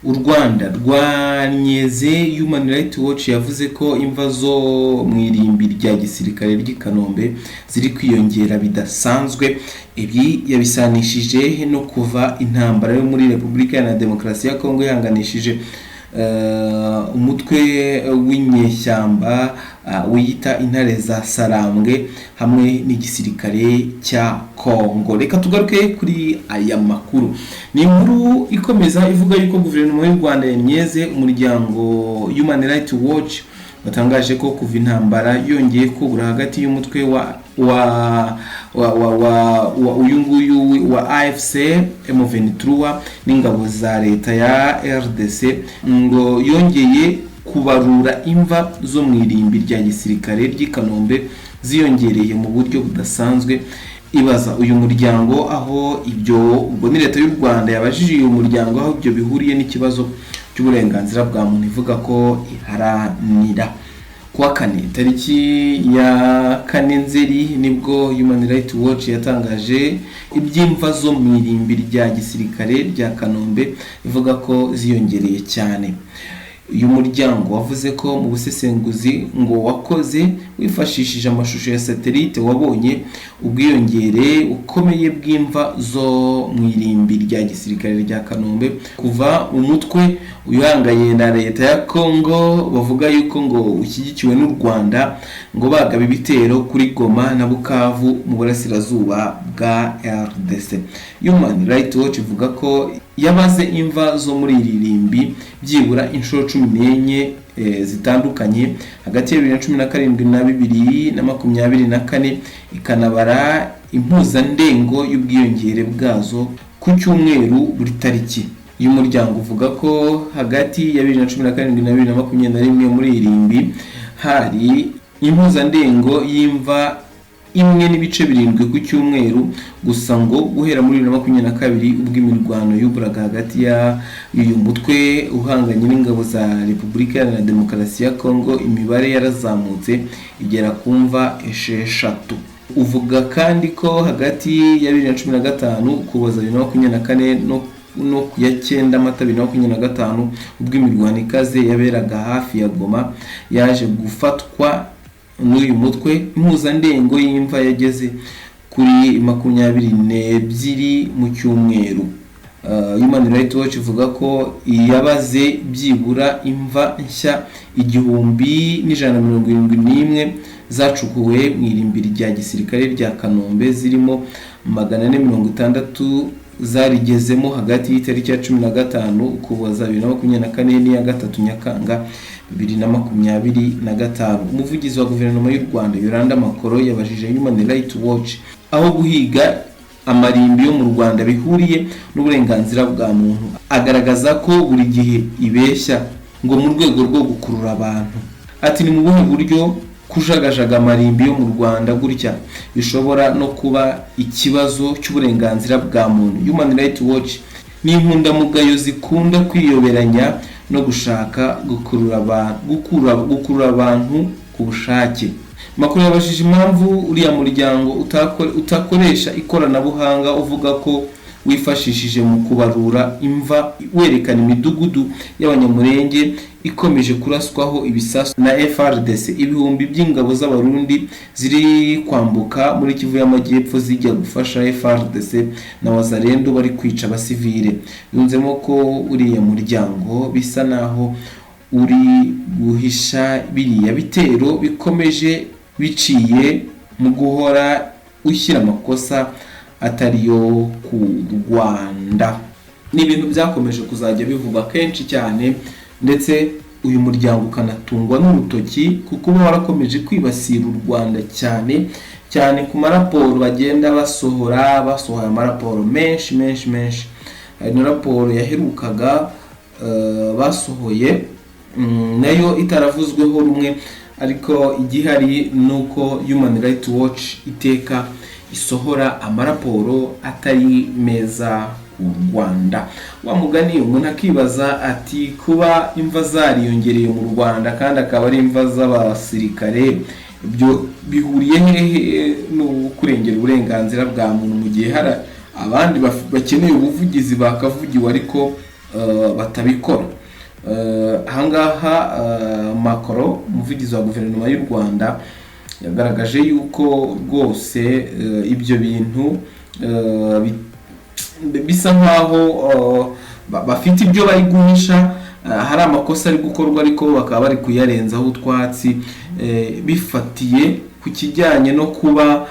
U Rwanda rwanyeze. Human Rights Watch yavuze ko imva zo mu irimbi rya gisirikare ry'i Kanombe ziri kwiyongera bidasanzwe. Ibi yabisanishije no kuva intambara yo muri Repubulika Iharanira Demokarasi ya Kongo ihanganishije umutwe w'inyeshyamba wiyita Intare za Sarambwe hamwe n'igisirikare cya Kongo. Reka tugaruke kuri aya makuru. Ni inkuru ikomeza ivuga yuko guverinoma y'u Rwanda yanyeze umuryango Human Rights Watch watangaje ko kuva intambara yongeye kubura hagati y'umutwe wa uyu nguyu wa AFC M23 n'ingabo za leta ya RDC, ngo yongeye kubarura imva zo mu irimbi rya gisirikare ry'i Kanombe ziyongereye mu buryo budasanzwe. Ibaza uyu muryango aho ibyo, ubwo ni leta y'u Rwanda yabajije uyu muryango aho ibyo bihuriye n'ikibazo cy'uburenganzira bwa muntu ivuga ko iharanira. Kuwa kane, tariki ya 4 Nzeri, nibwo Human Rights Watch yatangaje iby'imva zo mu irimbi rya gisirikare rya Kanombe, ivuga ko ziyongereye cyane. Uyu muryango wavuze ko mu busesenguzi ngo wakoze wifashishije amashusho ya satelite, wabonye ubwiyongere bukomeye bw'imva zo mu irimbi rya gisirikare rya Kanombe kuva umutwe uhanganye na leta ya Congo, bavuga yuko ngo ushyigikiwe n'u Rwanda, ngo bagaba ibitero kuri Goma na Bukavu mu burasirazuba bwa RDC. Human Rights Watch ivuga ko yabaze imva zo muri iri rimbi byibura inshuro 14 zitandukanye hagati ya 2017 na 2024, ikanabara impuzandengo y'ubwiyongere bwazo ku cyumweru buri tariki. Uyu muryango uvuga ko hagati ya 2017 na 2021 muri iri rimbi hari impuzandengo y'imva 1.7 ku cyumweru gusa, ngo guhera muri 2022, ubwo imirwano yuburaga hagati ya uyu mutwe uhanganye n'ingabo za Repubulika Iharanira Demokarasi ya Kongo, imibare yarazamutse igera ku mva 6. Uvuga kandi ko hagati ya 2015 Ukuboza 2024 no ku ya 9 Mata 2025, ubwo imirwano ikaze yaberaga hafi ya Goma yaje gufatwa n'uyu mutwe, impuzandengo y'imva yageze kuri 22 mu cyumweru. Human Rights Watch ivuga ko yabaze byibura imva nshya 1171 zacukuwe mu irimbi rya gisirikare rya Kanombe, zirimo 460 zarigezemo hagati y'itariki ya 15 Ukuboza 2024 n'iya 3 Nyakanga 2025. Umuvugizi wa guverinoma y'u Rwanda, Yolanda Makolo, yabajije Human Rights Watch aho guhiga amarimbi yo mu Rwanda bihuriye n'uburenganzira bwa muntu, agaragaza ko buri gihe ibeshya ngo mu rwego rwo gukurura abantu. Ati: "Ni mu buhe buryo kujagajaga amarimbi yo mu Rwanda gutya bishobora no kuba ikibazo cy'uburenganzira bwa muntu? Human Rights Watch ni inkundamugayo zikunda kwiyoberanya no gushaka gukurura abantu ku bushake." Makolo yabajije impamvu uriya muryango utakoresha ikoranabuhanga uvuga ko wifashishije mu kubarura imva, werekana imidugudu y'Abanyamurenge ikomeje kuraswaho ibisasu na FARDC, ibihumbi by'ingabo z'Abarundi ziri kwambuka muri Kivu y'Amajyepfo zijya gufasha FARDC na Wazalendo bari kwica abasivile. Yunzemo ko uriya muryango bisa naho uri guhisha biriya bitero bikomeje biciye mu guhora ushyira amakosa atari yo ku Rwanda. Ni ibintu byakomeje kuzajya bivugwa kenshi cyane, ndetse uyu muryango ukanatungwa n'urutoki kuko uba warakomeje kwibasira u Rwanda cyane cyane ku maraporo bagenda basohora. Basohoye amaraporo menshi menshi menshi. Hari na raporo yaherukaga basohoye, nayo itaravuzweho rumwe, ariko igihari ni uko Human Rights Watch iteka isohora amaraporo atari meza ku Rwanda. Wa mugani umuntu akibaza ati: kuba imva zariyongereye mu Rwanda kandi akaba ari imva z'abasirikare, ibyo bihuriye hehe no kurengera uburenganzira bwa muntu, mu gihe hari abandi bakeneye ubuvugizi bakavugiwe, ariko batabikora. Ahangaha Makolo, umuvugizi wa guverinoma y'u Rwanda, yagaragaje yuko rwose ibyo bintu bisa nkaho bafite ibyo bari guhisha, hari amakosa ari gukorwa ariko bakaba bari kuyarenzaho utwatsi, bifatiye ku kijyanye no kuba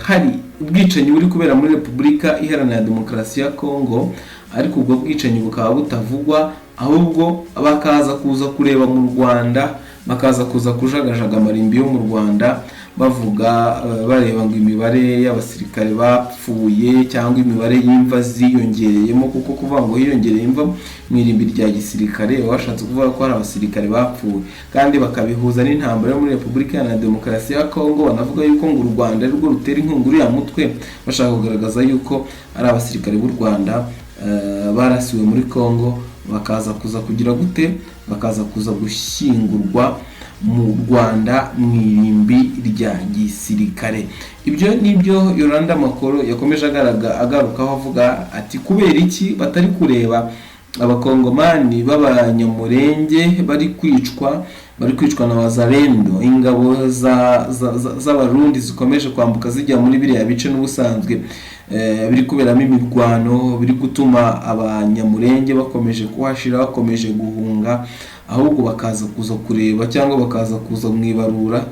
hari ubwicanyi buri kubera muri Repubulika Iharanira Demokarasi ya Kongo, ariko ubwo bwicanyi bukaba butavugwa, ahubwo bakaza kuza kureba mu Rwanda, bakaza kuza kujagajaga amarimbi yo mu Rwanda, bavuga bareba ngo imibare y'abasirikare bapfuye cyangwa imibare y'imva ziyongereyemo, kuko kuvuga ngo hiyongereye imva mu irimbi rya gisirikare bashatse kuvuga ko hari abasirikare bapfuye, kandi bakabihuza n'intambara yo muri Repubulika Iharanira Demokarasi ya Kongo. Banavuga yuko ngo u Rwanda arirwo rutera inkunga uriya mutwe, bashaka kugaragaza yuko ari abasirikare b'u Rwanda barasiwe muri Kongo, bakaza kuza kugira gute, bakaza kuza gushyingurwa mu Rwanda mu irimbi rya gisirikare. Ibyo nibyo Yolanda Makolo yakomeje agarukaho, avuga ati: "Kubera iki batari kureba Abakongomani b'Abanyamurenge bari kwicwa, bari kwicwa na Wazalendo, ingabo z'Abarundi zikomeje kwambuka zijya muri biriya bice n'ubusanzwe biri kuberamo imirwano, biri gutuma Abanyamurenge bakomeje kuhashira, bakomeje guhunga, ahubwo bakaza kuza kureba cyangwa bakaza kuza mu ibarura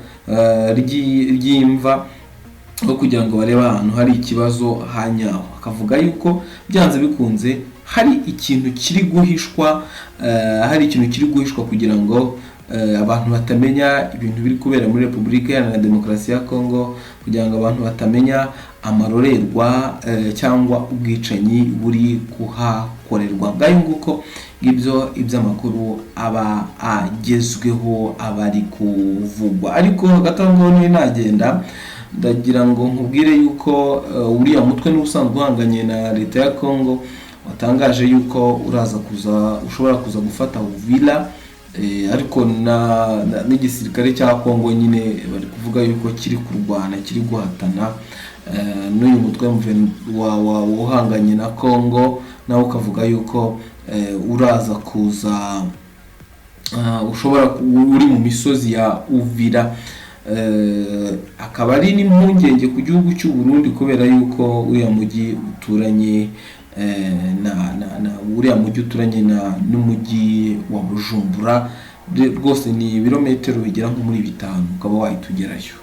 ry'imva aho kugira ngo barebe ahantu hari ikibazo hanyaho?" Akavuga yuko byanze bikunze hari ikintu kiri guhishwa, hari ikintu kiri guhishwa kugira ngo abantu batamenya ibintu biri kubera muri Repubulika Iharanira Demokarasi ya Kongo, kugira ngo abantu batamenya amarorerwa cyangwa ubwicanyi buri kuhakorerwa. Ngayo nguko, ngibyo iby'amakuru aba agezweho, aba ari kuvugwa. Ariko hagati aho ngaho niyo nagenda, ndagira ngo nkubwire yuko uriya mutwe n'ubusanzwe uhanganye na leta ya Congo watangaje yuko uraza kuza, ushobora kuza gufata Uvira, ariko n'igisirikare cya Congo nyine bari kuvuga yuko kiri kurwana, kiri guhatana n'uyu mutwe wa uhanganye na Congo, nawe ukavuga yuko uraza kuza, ushobora uri mu misozi ya Uvira. Akaba ari n'impungenge ku gihugu cy'u Burundi, kubera yuko uriya mujyi uturanye na uriya mujyi uturanye na n'umujyi wa Bujumbura. Rwose ni ibirometero bigera nko muri 5 ukaba wahita ugerayo.